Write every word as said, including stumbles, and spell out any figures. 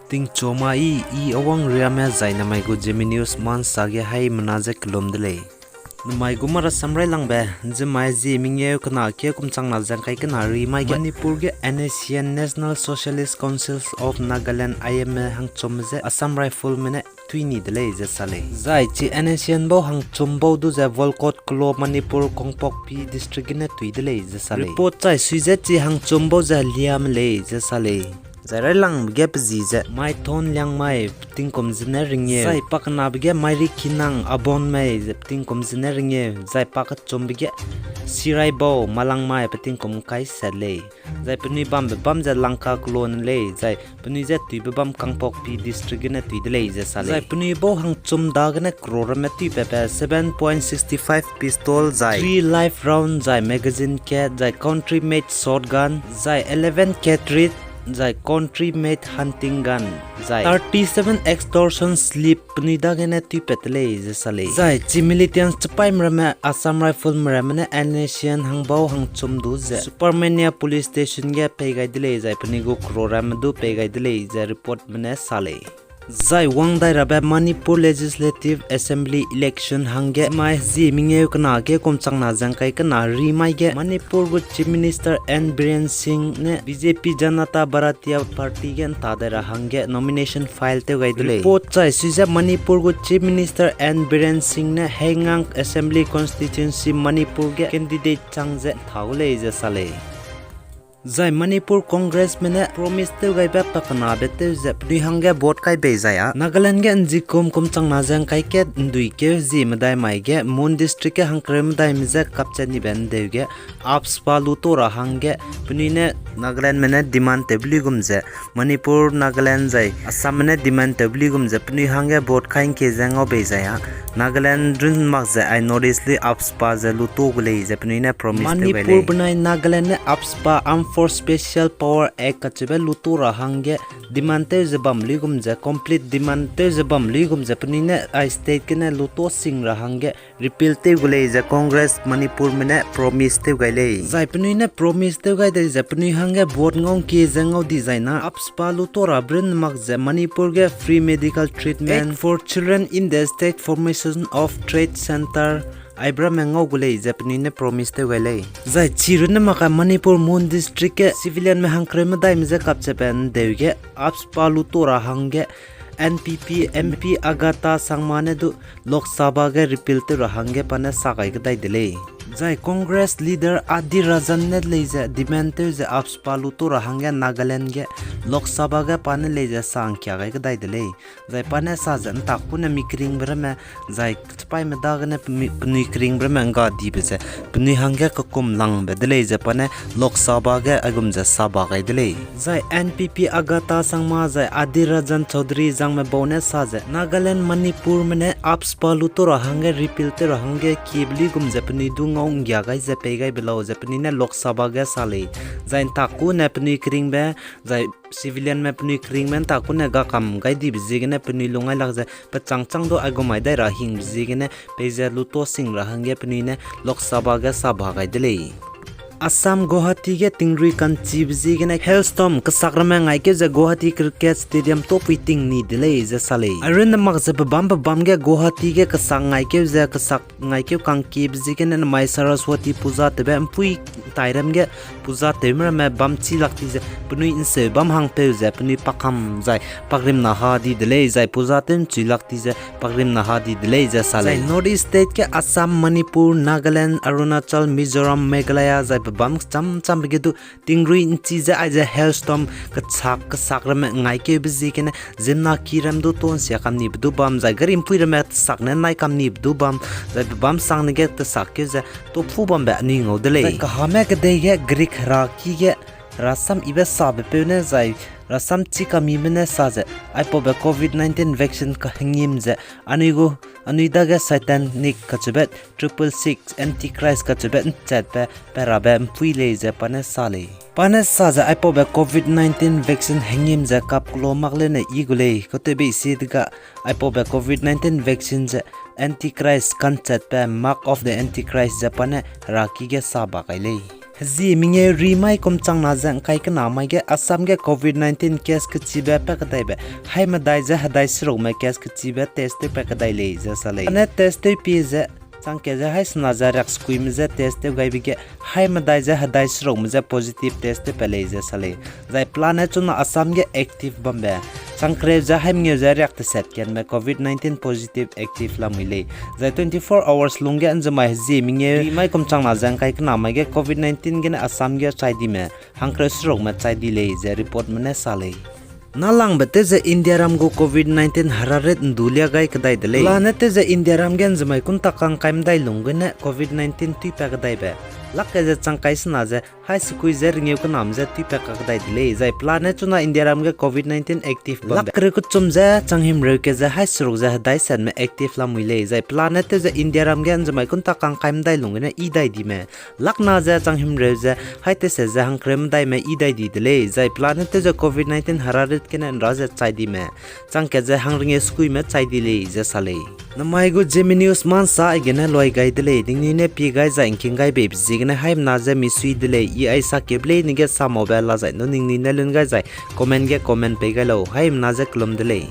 Tingchoma i, i Awang Riame zai namai gu Zeme News Man sa ge haimena ze kelum de lei. Namai gu mara samrailangbe, Zeme zi mengeu kena ke kum changna zengkai kena ri mai ge Manipur ge N S C N, National Socialist Council of Nagaland, I M A hangchum ze Assam Rifleme ne tui ni de lei ze sa lei. Zai chi N S C N bau hangchum bau du ze Volkot Klo Manipur Kangpokpi District gene tui de lei ze sa lei. Report chai sui ze chi hangchum bau ze liame lei ze sa lei. Zai railangbe ge pe zi ze Maithon Liangmai pe tingkum zene ringeu. Zai pakenabe ge Mairi Kinang Abonmei ze pe tingkum zene ringeu. Zai pakechumbe ge Siraibau Malangmai pe tingkum kai sat lei. Zai penui bambe bam ze Langka Klo ne lei, zai penui je tuibe bam Kangpokpi District gene tui de lei ze sa lei. Zai penui bau hangchum dagene kro ramme tuibe pe seven point six five pistol zai three live round zai magazine kat zai country made shotgun zai eleven cartridge zai country made hunting gun zai thirty-seven extortion slip penui dagene tuipat de lei ze sa lei. Zai chi militants chipaime ramme Assam Rifleme ramme ne N S C N hangbau hangchum du ze Supermania Police Station ge pei gai de lei, zai penui gu kro ramme du pei gai de lei ze reportme ne sa lei. Zai wang dai rabe Manipur Legislative Assembly election hangge mai zi mengeu kena ge kum changna zengkai kena ri mai ge Manipur gu Chief Minister N Biren Singh ne B J P Janata Bharatiya Party ge nta dai ra hangge nomination file tew gai de lei. Report chai sui ze Manipur gu Chief Minister N Biren Singh ne Heingang Assembly Constituency Manipur ge candidate chang ze ntha gu lei ze sa lei. Zai Manipur Congressme ne promise tew gaibe pakenabe tew ze penui hangge vote kai bei zai â Nagaland ge nzikum kum changna zengkai kat nduikeu zi medai mai ge Mon District ge hangkereu medaime je kapchat nibe ndeu ge AFSPA luto ra hangge penui ne Nagalandme ne demand tewbe luigum ze Manipur, Nagaland zai Assamme ne demand tewbe luigum ze penui hangge vote kai ngkie ze ngau bei zai â Nagaland run mak ze ai North East lui AFSPA ze luto gu lei ze penui ne promise tew gai lei. Manipur benai Nagaland ne AFSPA, Armed Force Special Power Act kacheube luto ra hangge demand tew ze bam luigum ze complete demand tew ze bam luigum ze penui ne ai state gene luto sing ra hangge repeal tew gu lei ze Congress Manipurme ne promise tew gai lei. Zai penui ne promise tew gai dei ze penui hangge vote ngau ngkie ze ngau di zai na AFSPA luto ra brun mak ze Manipur ge free medical treatment for children in the state, formation of trade centre, aibe ramme ngau gu lei ze penui ne promise tew gai lei. Zai chi runne mak ka Manipur Mon District ge civilianme hangkereu medaime je kapchatbe ndeu ge AFSPA luto ra hangge N P P M P Agatha Sangma ne du Lok Sabha ge repeal tew ra hangge pa ne sa gai kedai de lei. Zai Congress leader Adhir Ranjan ne lei ze demand tew ze AFSPA luto ra hangge Nagaland ge Lok Sabha ge pa ne lei ze sa ngkia gai kedai de lei. Zai pa ne sa ze ntakune mi keringbe ramme, zai chipaime dagene pemi-, penui keringbe ramme nggadibe ze penui hangge kekum langbe de lei ze pa ne Lok Sabha ge aigum ze sa ba gai de lei. Zai N P P Agatha Sangma zai Adhir Ranjan Chaudhary zangme bau ne sa ze Nagaland, Manipurme ne AFSPA luto ra hangge repeal tew ra hangge kiebe luigum ze penui du ngau nggia gai ze pei gai be lau ze penui ne Lok Sabha ge sa lei. Zai ntakune penui keringbe, zai civilianme penui keringme ntakune gakam gai dibe ziegene penui lungai lak ze pechang chang du aigum mai dai ra hingbe ziegene peize luto sing ra hangge penui ne Lok Sabha ge sa ba gai de lei. Assam Guwahati ge tingrui kanchibe ziegene hailstorm kesak ramme ngaikeu ze Guwahati Cricket Stadium topui ting ni de lei ze sa lei. Airunne mak ze pebâm pebâm ge Guwahati ge kesak ngaikeu ze kesak ngaikeu kangkiebe ziegene namai Saraswati Puja tewbe mpui ntairem ge puja tewme ramme bam chi lak ti ze penui nseu bam hangpeu ze penui pakam zai pakrimna ha di de lei, zai puja tew nchui lak ti ze pakrimna ha di de lei ze sa lei. Zai North East State ge Assam, Manipur, Nagaland, Arunachal, Mizoram, Meghalaya zai pebâm cham chambe ge du tingrui nchi ze aize hailstorm kechak kesak ramme ngaikeube ziegene ziemmena ki ram du to nsia kam nibe du bam, zai gari mpui ramme sak ne nai kam nibe du bam, zai pebâm sangne ge tesakkeu ze topfu bambe anui ngau de lei. Zai kahame kedei ge Greek heraki ge rasam yibe sabepeu ne zai rasam chi kamime ne sa ze, aipaube covid nineteen vaccine kahengim ze anui gu, anui dage satanic kacheube, triple six, antichrist kacheube nchatbe pe rabe mpui lei ze pa ne sa lei. Pa ne sa ze aipaube covid nineteen vaccine hengim ze kap kelo mak leune yi gu lei, katewbe isi dega aipaube covid nineteen vaccine ze antichrist kanchatbe, mark of the antichrist ze pa ne heraki ge sa ba gai lei. Zi mengeu ri mai kum changna ze ngkai kena mai ge Assam ge Covid nineteen case kechibe pa kedaibe, hai medai ze hedai serukme case kechibe test tew pa kedai lei ze sa lei. Ane test tew pie ze, changke ze hai sena ze riak sekuime je test tew gaibe ge, hai medai ze hedai serukme je positive test tew pa lei ze sa lei. Zai pelane chuna Assam ge active bambe, changkereu ze hai mengeu ze riak teset kenme Covid nineteen positive active lamui lei. Zai twenty-four hours lungge nzemai hezie mengeu ri mai kum changna ze ngkai kena mai ge Covid nineteen gene Assam ge chai dime, hangkereu serukme chai di lei ze reportme ne sa lei. Nalangbe tew ze Indiaram gu Covid nineteen herarit ndu lia gai kedai de lei. Pelane tew ze Indiaram ge nzemai kunta kangkai medai lung gene Covid nineteen tui pa kedaibe, lak ke ze changkai sena ze hai sekui ze rengeu kenam ze tui pa ka kedai de lei. Zai pelane chuna Indiaram ge Covid nineteen active bambe, lak kereu kechum ze changhimreu ke ze hai seruk ze hedai setme active lamui lei. Zai pelane tew ze Indiaram ge nzemai kunta kangkai medai lung gene i dai dime, lakna ze changhimreu ze hai teset ze hangkereu medaime i dai di de lei. Zai pelane tew ze Covid nineteen herarit gene nra ze chai dime, changkat ze hangrengeu sekuime chai di lei ze sa lei. Namai gu Zeme News mansa aigene loi gai de lei, ningnui ne pie gai zai ngking gai beibe ziegene haimena ze misui de lei, i ai sa keube leine ge samaube la zai nu ningnui ne lun gai zai comment ge comment pei gai lau, haimena ze kelum de lei.